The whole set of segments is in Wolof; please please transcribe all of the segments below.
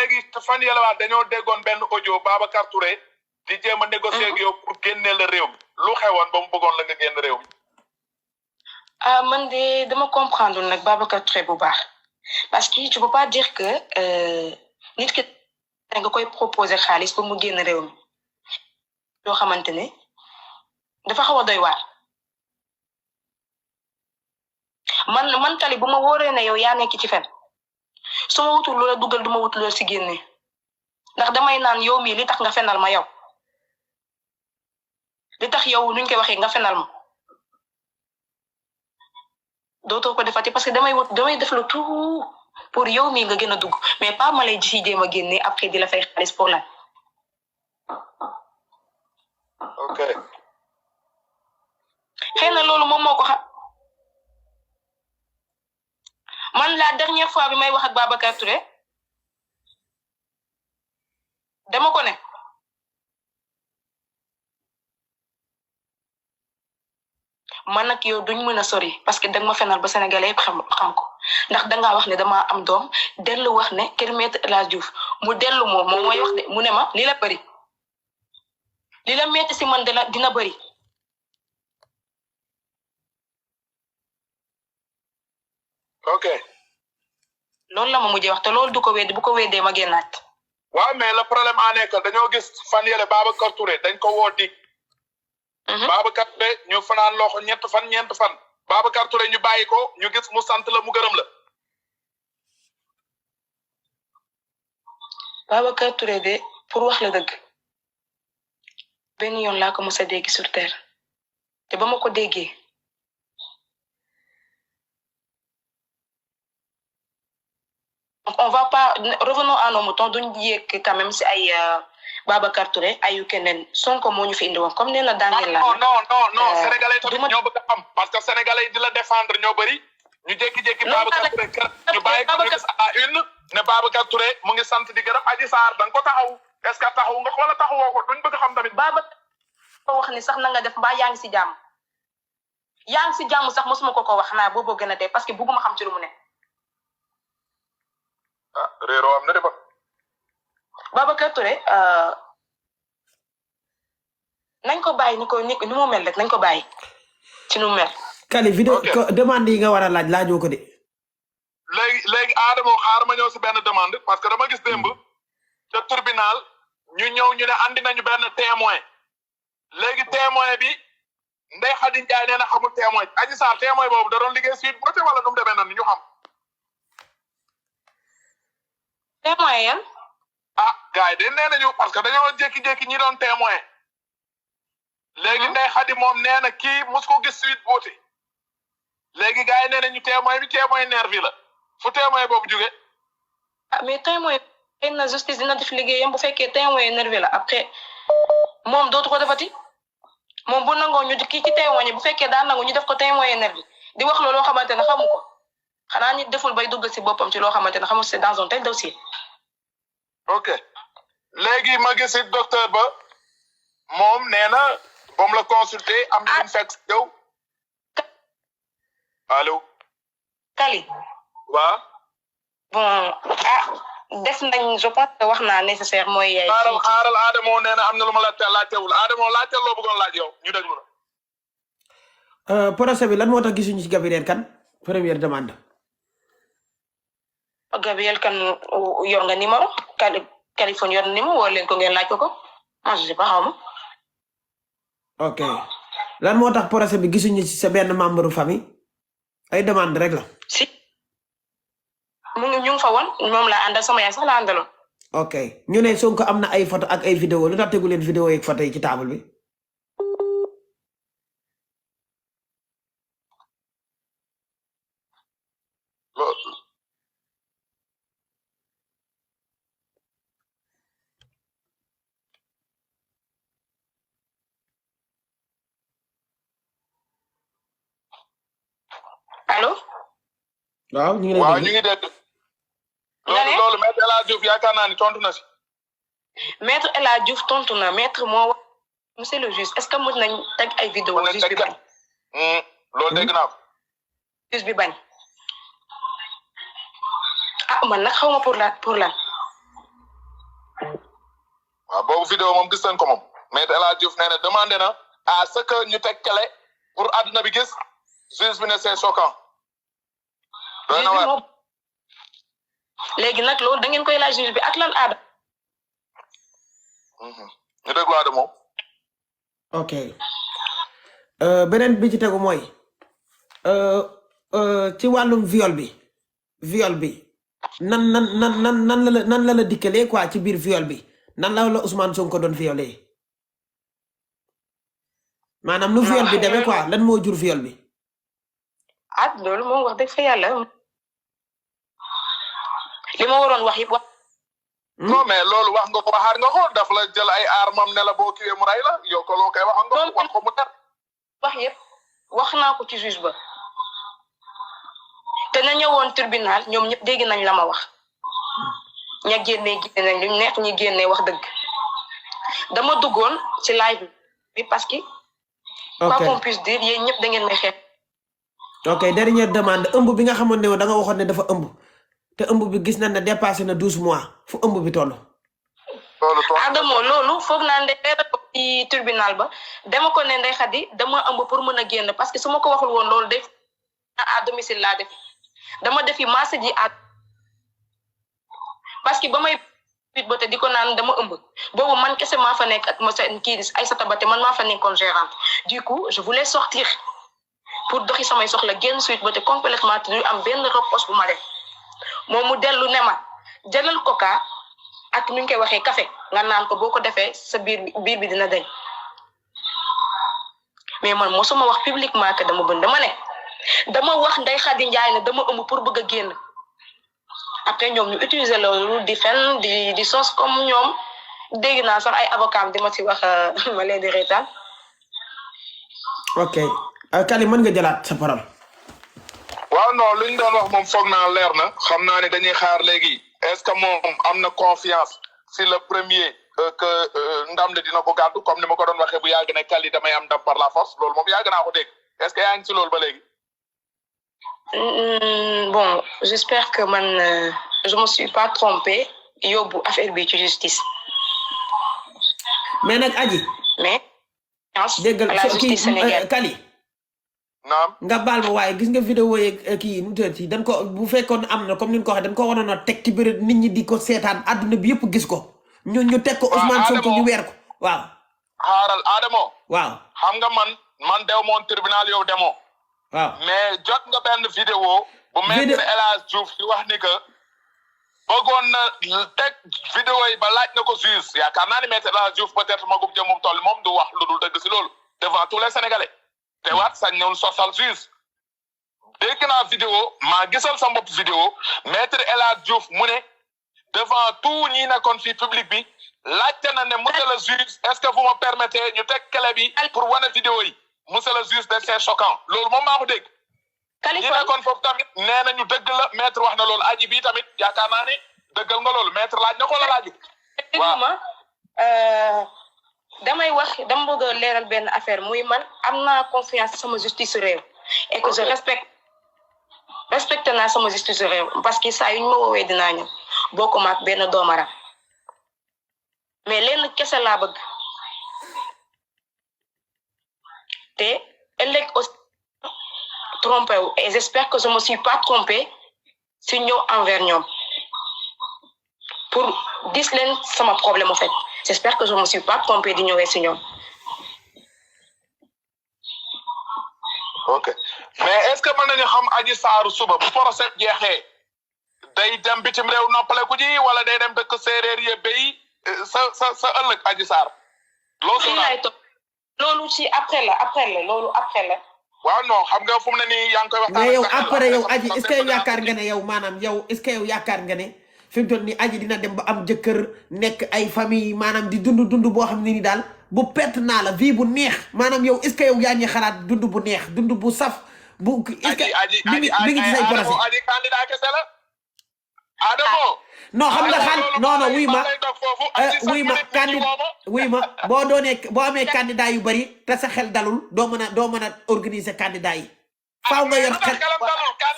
léegi fan yële waat dañoo déggoon benn audio Babacar Touré di jéem a négocier ak yow pour génnee la réew mi lu xewoon ba mu bëggoon la nga génn réew mi. ah man de dama comprendre nag Babacar Touré bu baax parce que tu peux pas dire que nit ki nga koy proposer xaalis pour mu génn réew mi loo xamante ne dafa xaw a doy waar man tali bu ma wóoree ne yow yaa nekk ci fen su ma wutul loola dugal du ma wut lool si génne ndax damay naan yow mii li tax nga fenal ma yow li tax yow nuñ koy waxee nga fenal ma dootoo ko defati parce que damay def le tout pour yow mii nga gën a dugg mais pas ma lay ci jéem a génne après di la fay xaalis pour lan. ok. xëy na loolu moom moo ko xam man la dernière fois bi may wax ak Babacar Touré dama ko ne man ak yow duñ mën a sori parce que danga ma fenal ba sénégalais yëpp xam ko ndax dangaa wax ne dama am doom dellu wax ne kër Maître El Hadji Diouf mu dellu moom mooy wax de mu ne ma li la bëri li la metti si man dina bëri. ok. loolu la ma mujjee wax te loolu du ko weddi bu ko weddee ma génnaat. waaw mais le problème en est que dañoo gis fan yële Babacar Touré dañ ko woo dig. Babacar Touré ñu fanaan loxo ñeent fan. Babacar Touré ñu bàyyi ko ñu gis mu sant la mu gërëm la. Babacar Touré de pour wax la dëgg benn yoon laa ko mos a dégg sur terre te ba ma ko déggee. on va pas revenons à nos moutons duñ yéeg quand même si ay Babacar Touré ayu keneen Sonko moo ñu fi indi woon comme nee na daaneel la. non sénégalais tamit ñoo bëgg a xam parce que sénégalais yi di la défendre ñoo bëri ñu jékki-jékki Babacar Touré ñu bàyyi ko ñu gis à une ne Babacar Touré mu ngi sant di gërëm Adji Sarr da nga ko taxaw est ce que taxaw nga ko wala taxawoo ko duñ bëgg xam tamit. Babacar wax ni sax na nga def mbaa yaa ngi si jàmm sax mosuma ko wax naa booboo gën a dee parce que bugguma xam ci lu mu ne. ah réeroo am na de ba. Babacar Touré nañ ko bàyyi ni mu mel rek nañ ko bàyyi ci nu mu mel. Kali vidéo demande yi nga war a laajoo ko de. léegi Adamo xaar ma ñëw si benn demande parce que dama gis démb ca tribunal ñu ñëw ñu ne andi nañu benn témoin léegi témoin bi Ndeye Khady Ndiaye nee na xamul témoin Adji Sarr témoin boobu da doon liggéey suite boote wala nu mu demee noonu ñu xam. témoin yan. ah gars yi de nee nañu parce que dañoo jékki-jékki ñi doon témoin léegi Ndeye Khady moom nee na kii mos ko gis suite boote léegi gars yi nee nañu témoin bi témoin nervi la fu témoin boobu jóge. ah mais témoin xëy na justice dina def liggéeyam bu fekkee témoin nervi la après moom dootu ko defati moom bu nangoo ñu kii ci témoin bu fekkee daan nangu ñu def ko témoin nervi di wax looloo xamante ne xamu ko xanaa nit deful bay dugg si boppam ci loo xamante ne xamul c'est dans un tel dossier. ok léegi ma gis it docteur ba moom nee na ba mu la consulter am na ñu fekk yow allo. Kali. waaw. bon def nañ je pense que wax naa nécessaire mooy. xaaral Adamo nee na am na lu ma la laajtewul Adamo laajteel loo bëggoon laaj yow ñu déglu la. procès bi lan moo tax gisuñu ci Gabriel Kane première demande. Gabriel Kane yor nga numéro Californie yor numéro woo leen ko ngeen laaj ko moi je sais pas xaw ma. ok lan moo tax procès bi gisuñu ci sa benn membre famille ay demande rek la. si ñu ngi fa woon moom laa àndal sama yaay sax la àndaloon. ok ñu ne Sonko am na ay photo ak ay vidéo lu tax tegu leen vidéo yeeg photo yi ci table bi. allo. waaw ñu ngi lay waaw ñu ngi dégg. loolu maître El Hadji Diouf yaakaar naa ni tontu na si. maître El Hadji Diouf tontu na maître moo wax monsieur le juge est ce que mën nañ teg ay vidéo juge bi bañ. loolu dégg naa ko. juge bi bañ. ah man nag xaw ma pour lan. waaw boobu vidéo moom gis nañ ko moom Maître El Hadji Diouf nee na demandé na à ce que ñu teg clé pour àdduna bi gis juge bi ne c'est choquant. doy na waar léegi nag loolu da ngeen koy laaj juge bi ak lan aada. ñu déglu aada moom. ok beneen bi ci tegu mooy ci wàllum viol bi nan la dikkalee quoi ci biir viol bi nan la Ousmane Sonko doon violé maanaam nu viol bi demee quoi lan moo jur viol bi. loolu moom wax dëgg fa yàlla li ma waroon wax yëpp wax. non mais loolu wax nga ko waxaat nga ko daf la jël ay armam ne la boo kiiwee mu rey la yow ko loo koy wax nga ko wax ko mu ter. wax yëpp wax naa ko ci juge ba te na ñëwoon tribunal ñoom ñëpp dégg nañ la ma wax ña génne nañ lu neex ñi génne wax dëgg dama duggoon ci live bi parce que. quoi qu'on puisse dire yéen ñëpp da ngeen may xeex. ok dernière demande ëmb bi nga xamoon ne da nga waxoon ne dafa ëmb te ëmb bi gis nañ ne dépassé na 12 mois fu ëmb bi toll. Adamo loolu foog naa ne ci tribunal ba dama ko ne Ndeye Khady dama ëmb pour mën a génn parce que su ma ko waxul woon loolu def à domicile laa def dama defi masse ji parce que ba may ba te di ko naan dama ëmb boobu man kese maa fa nekk ak ma kii Aïssata Ba te man maa fa nekkoon gérante du coup je voulais sortir pour doxi samay soxla génn suite ba te complètement te du am benn repos bu ma def moom mu dellu ne ma jëlal coca ak nu ñu koy waxee café nga naan ko boo ko defee sa biir bi dina dañ mais man mosuma wax publiquement que dama bën dama wax Ndeye Khady Ndiaye ne dama ëmb pour bëgg a génn après ñoom ñu utiliser loolu di fen di sos comme ñoom dégg naa sax ay avocat di ma ci wax ma leen di reetaan. ok Kali mën nga jëlaat sa parole. waaw non li ñu doon wax moom foog naa leer na xam naa ne dañuy xaar léegi est-ce que moom am na confiance si le premier que ndam li dina ko gàddu comme ni ma ko doon waxee bu yàgg ne Kali damay am ndam par la force loolu moom yàgg naa ko dégg est-ce que yaa ngi si loolu ba léegi. Bon j'espère que man je me suis pas trompé yóbbu affaire bi ci justice. mais nag Adji. mais. déggal la justice sénégalaise Kali. naam nga baal ma waaye gis nga vidéo yeeg kii nu mu tëdd dañ ko bu fekkoon am na comme ni ñu ko waxee dañ ko waroon a teg ci biir nit ñi di ko seetaan adduna bi yëpp gis ko. ñu teg ko Ousmane Sonko ñu weer ko waaw. xaaral Adamo. waaw xam nga man dew moon tribunal yow demoo. waaw mais jot nga benn vidéo. bu Maître El Hadji Diouf di wax ni que bëggoon na teg vidéo yi ba laaj na ko juge yaakaar naa ni Maître El Hadji Diouf peut-être magum jëm moom toll moom du wax lu dul dëgg si loolu devant tous les Sénégalais. te waat sañ ñëwul sosal juge dégg naa vidéo maa gisal sa bopp vidéo Maître El Hadji Diouf mu ne devant tout ñi nekkoon fii public bi laajte na ne monsieur le juge est-ce que vous me permettez ñu teg clé bi pour wane vidéo yi monsieur le juge de c'est choquant loolu moom maa ko dégg ñi nekkoon foofu tamit nee na ñu dëgg la maître wax na loolu aji bi tamit yaakaar naa ni dëggal nga loolu maître laaj na ko la laaju waaw damay wax dama bëgg a leeral benn affaire muy man am naa confiance sama justice réew et que je respecte naa sama justice réew parce que saa yu ñu ma woowee dinaa ñëw bokkuma ak benn doomara mais lenn kese laa bëgg te ëllëg aussi trompé wu et j'espère que je me suis pas trompé si ñëw envers ñoom pour dis leen sama problème en fait j'espère que je me suis pas trompé di ñëwee si ñoom. ok mais est-ce que mën nañu xam Adji Sarr suba bu procès jeexee day dem bitim réew noppaleku ji wala day dem dëkk séeréer yi béy sa ëllëg Adji Sarr. loolu ci après la loolu après la. waaw non xam nga fu mu ne nii yaa ngi koy waxtaan. mais yow après yow Adji est-ce que yow yaakaar nga ne yow maanaam yow est-ce que yow yaakaar nga ne fi mu toll nii Adji dina dem ba am jëkkër nekk ay famille maanaam di dund boo xam ne ni daal bu perte naa la vie bu neex maanaam yow est-ce que yow yaa ngi xalaat dund bu neex dund bu saf bu. est-ce que mi ngi ci say projet. Adji candidat kese la. Adamo. non xam nga xaal non wuy ma boo amee candidat yu bari te sa xel dalul doo mën a organiser candidat yi faaw nga yor xel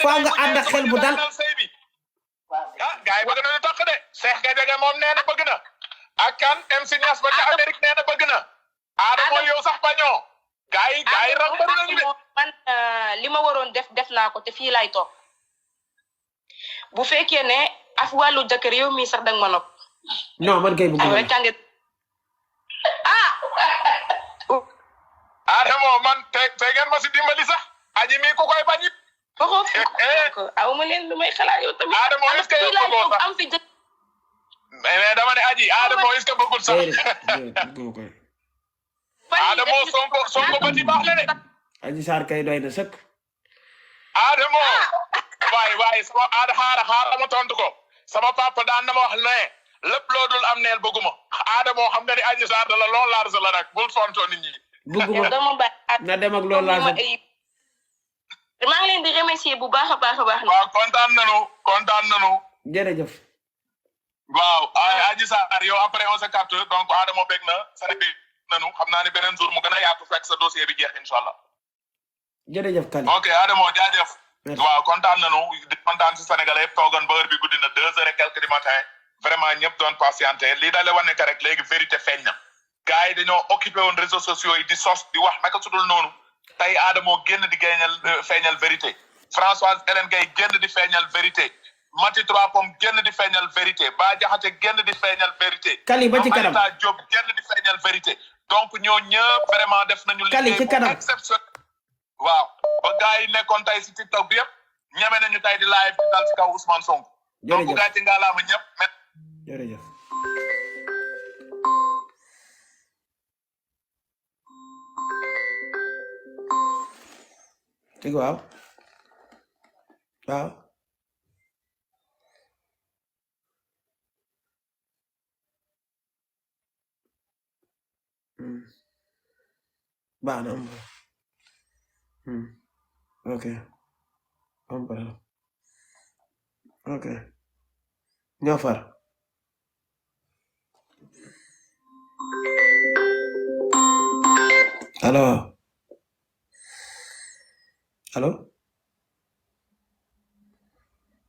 faaw nga ànd ak xel bu dal. gars yi bëgg nañu takk de Cheikh Gadiaga moom nee na bëgg na ak kan MC Niass ba ca Amérique nee na bëgg na Adamo yow sax bañoo gaay rang bari nañu de man li ma waroon def naa ko te fii lay toog bu fekkee ne af wàllu jëkkër yow mii sax danga ma nopp non man kay bëgg rek tànge Adamo man te ngeen ma si dimbali sax aji mi ku koy bañi ko aw ma leen lu may xalaat yow tamit Adamo est-ce que yow bëggoo sax am fi jëkkër mais dama ne aji Adamo est-ce que bëggul sax Adamo Sonko ba ci baax la de Adji Sarr kay doy na sëkk Adamo waay sama xaara ma tontu ko sama papa daan na ma wax ne lépp loo dul am neel bëgguma Adamo xam nga ni Adji Sarr da la lool large la nag bul fontoo nit ñi bëgguma na dem ak loolu large maa ngi leen di remercier bu baax a baax waaw kontaan nañu jërëjëf waaw Adji Sarr yow après on se capte donc Adamo bég na Sénégal nañu xam naa ni beneen jour mu gën a yaatu fekk sa dossier bi jeex inshallah jërëjëf Kali ok Adamo jaajëf waaw kontaan nañu di kontaan si Sénégalais yëpp toogoon ba heure bi guddi na 2h et quelques du matin vraiment ñëpp doon patienté lii daal la wane que rek léegi vérité feeñ na gars yi dañoo occupé woon réseaux sociaux yi di sos di wax naka sudul noonu tey Adamo génn di feeñal vérité Françoise Hélène Gaye génn di feeñal vérité Mati Trois Pommes génn di feeñal vérité Bah Diakhaté génn di feeñal vérité Kali ba ci kanam Anita Diop génn di feeñal vérité donc ñoo ñëpp vraiment def nañu Kali ci kanam exceptionnel waaw ba gars yi nekkoon tey si TikTok bi yëpp ñeme nañu tey di live di dal si kaw Ousmane Sonko donc gars ci ngaalaama ñëpp jërëjëf tigi waaw baax na ok ok ñoo far allo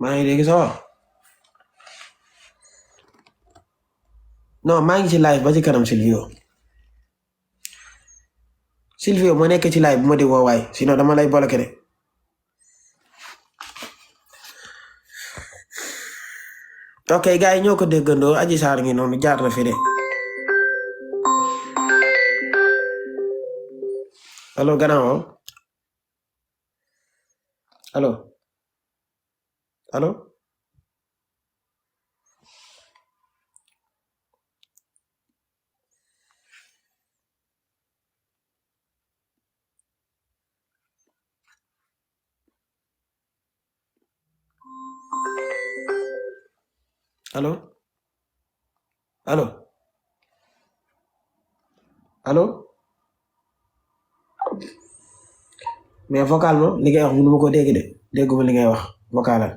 maa ngi dégg sawa non maa ngi ci live ba ci kanam Silvio ma nekk ci live bu ma di woowaay sinon dama lay bloqué de ok gars yi ñoo ko déggandoo Adji Sarr ngi noonu jaar na fi de allo gannaaw allo mais vocal ma li ngay wax mënu ma ko dégg de dégguma li ngay wax vocalal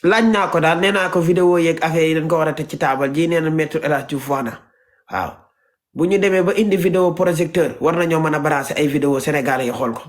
laaj naa ko daal nee naa ko vidéo yeeg affaire yi dañ ko war a teg ci taabal ji nee na Maître El Hadji Diouf wax na waaw bu ñu demee ba indi vidéo projecteur war nañoo mën a brasser ay vidéo Sénégal yi xool ko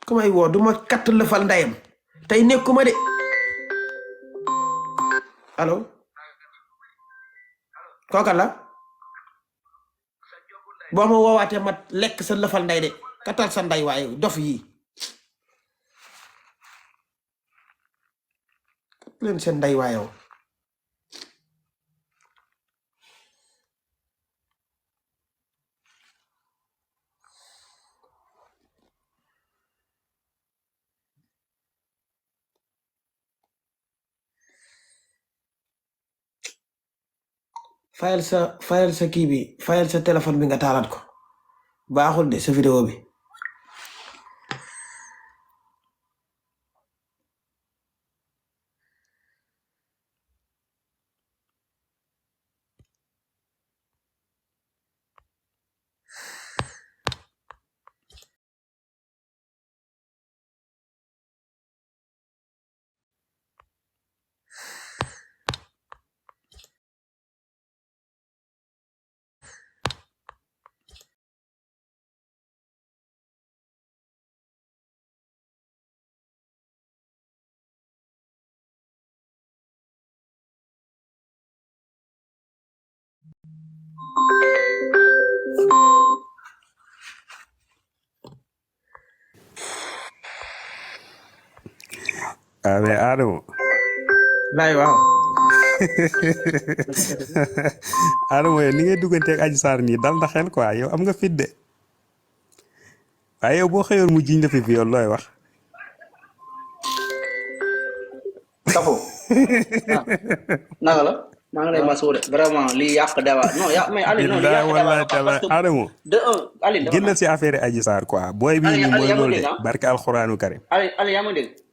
ku may woo du ma katt lëfal ndeyam tey nekkuma de allo kooka la boo ma woowaatee ma lekk sa lëfal ndey de kattal sa ndey waaye dof yi leen seen ndey waayow fayal sa kii bi fayal sa téléphone bi nga taalaat ko baaxul de sa vidéo bi mais Adamo laay waaw Adamo yow ni ngay dugganteeg Adji Sarr nii dal na xel quoi yow am nga fit de waaye yow boo xëyoon mu jiñ la fi viol looy wax Kafo naka la maa ngi lay masu de vraiment lii yàq débat non mais Aliou non lii yàq débat parce que Adamo de un Aliou génnal si affaire Adji Sarr quoi booy bii nii mooy loolu de Aliou barke alxuraanu karim yaa ma dégg